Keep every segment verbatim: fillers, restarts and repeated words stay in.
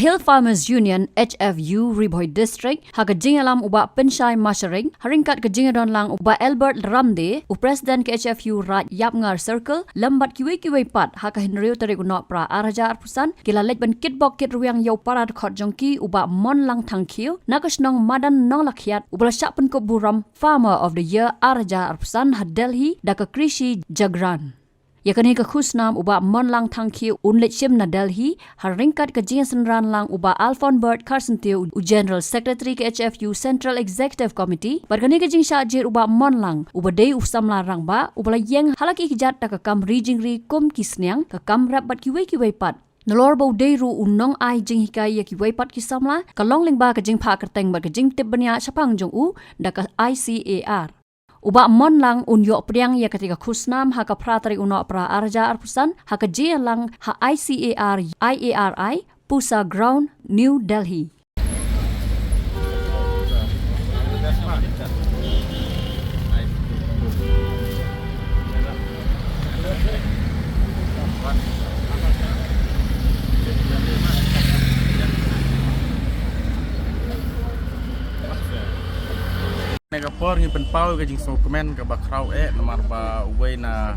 Hill Farmers Union, H F U, Ri Bhoi District, ha ka jingïalam u Bah Pynshai Masharing, ha ryngkat ka jingïadon lang u Bah Albert Ramde, u President ka H F U Raid Yapngar Circle, lem bad kiwei kiwei pat, ha ka hynriew tarik u Nohprah ar hajar arphew san, ki la leit ban kitbok kitrwiang ïa u para dkhot jong ki u Bah Monlang Thangkhiew, na ka shnong Madan Nonglakhiat, uba la shah pynkup burom Farmer of the Year ar hajar arphew san ha Delhi, da ka Krishi Jagran. Ïa kane ka khusnam u Bah Monlang Thangkhiew un leit shim na Delhi, ha ryngkat ka jingsynran lang u Bah Alfonbert Kharsyntiew, u General Secretary ka H F U Central Executive Committee, bad kane ka jingshah jied u Bah Monlang, uba dei u samla rangbah, uba la ïeng ha la ki kjat da ka kam ri jingri kum ki sniang, ka kam rep bad kiwei kiwei pat. Nalor ba u dei ruh u nongai jinghikai ïa kiwei pat ki samla, ka long lyngba ka jingphah kyrteng bad ka jingtip bniah shaphang jong u, da ka I C A R. U Bah Monlang un ïoh pdiang ïa kata ka khusnam ha ka phra tarik u Nohprah ar hajar arphew san, ha ka jingïalang ha I C A R, I A R I, Pusa Ground, New Delhi. Kane ka por ngi pynpaw ka jingsngewkmen kaba khraw eh, namar ba uwei na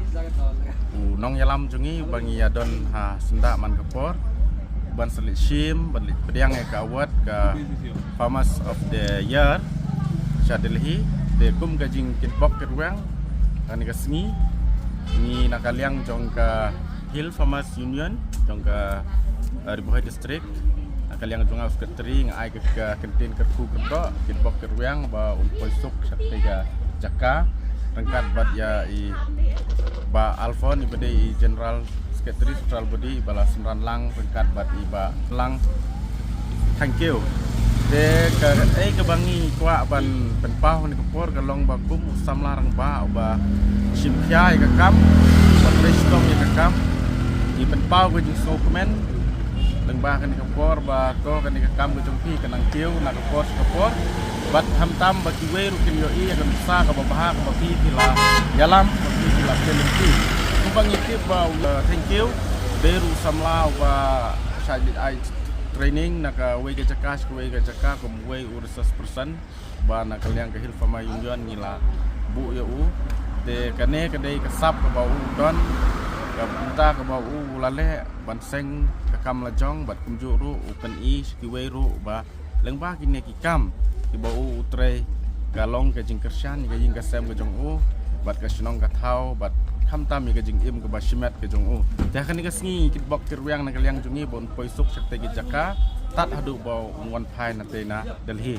u nongïalam jong ngi ba ngi ïadon ha syndah man ka por, ban sa leit shim, ban leit pdiang ïa ka award ka Farmers of the Year sha Delhi. Te kum ka jingkitbok kitrwiang kane ka sngi, ngi na ka liang jong ka Hill Farmers Union jong ka, eh, Ri Bhoi District, na ka liang jong nga u Secretary, nga ai ka, ka kyntien kyrkhu kyrdoh, kitbok kitrwiang ba un poi suk sha kata ka jaka, ryngkat bad ïa i Bah Alfon, iba dei i General Secretary Central Body, iba la synran lang ryngkat bad i Bah Lang. Thank you. Te kaei kaba ngi kwah ban pynpaw ha kane ka por ka long ba kum u samla rangbah uba shim khia ïa ka kam, uba trei shitom ïa ka kam, ngi pynpaw ka jingsngewkmen lyngba kane ka por ba to kane ka kam ka jong phi ka nang kiew na ka por sha ka por. Bad khamtam ba kiwei ruh kin ïohi ïa ka nuksa kaba bha kaba phi phi la ïalam, ba phi phi la pynlong phi. Kumba ngi tip ba u, uh, thank you, dei ruh u samla uba shah leit ai training na kawei ka jaka sha kawei ka jaka kum uwei u resource person ba na ka liang ka Hill Farmer Union ngi la buh ïa u. Te kane ka dei ka sap kaba u don, ka bynta kaba u la leh ban seng ka kam la jong, bad kumjuh ruh u pyni sha kiwei ruh ba lyngba kine ki kam kiba u u trei ka long ka jingkyrshan ïa ka ïing ka sem ka jong u, bad ka shnong ka thaw, bad khamtam ïa ka jingim kaba shimet ka jong u. Te ha kane ka sngi ngi kitbok kitrwiang na ka liang jong ngi ba un poi suk sha kata ka jaka, tad haduh ba un wan phai na te na Delhi.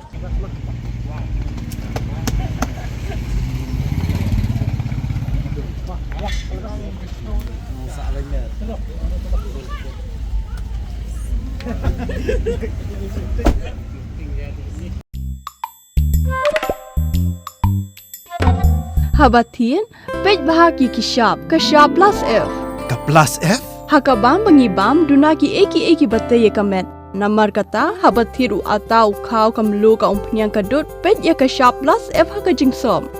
Haba thied, peit bha ïa ki shap, ka shap plus F. Ka plus F? Ha ka bam ba ngi bam, duna kiei kiei kiba tei ïa ka met. Namar kata, haba thied u atta, u khaw, ka mluh, ka umphniang, ka dud, peit ïa ka shap plus F ha ka jingsop.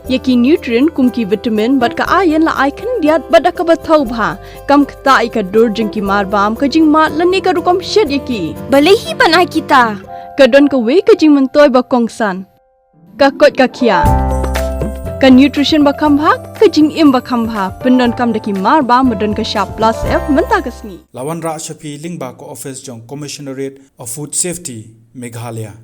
Ïa ki nutrient kum ki vitamin bad ka iron la ai khyndiat bad da kaba thaw bha. Kam ktah ïa ka dur jong ki marbam, ka jingmad lane ka rukom shet ïa ki. Balei hi ban ai kita? Ka don kawei ka jingmyntoi ba kongsan. Ka koit ka khiah. Ka nutrition ba kham bha, ka jingim ba kham bha. Pyndonkam da ki marbam ba don ka shap plus F mynta ka sngi. La wanrah sha phi lyngba ka office jong Commissionerate of Food Safety, Meghalaya.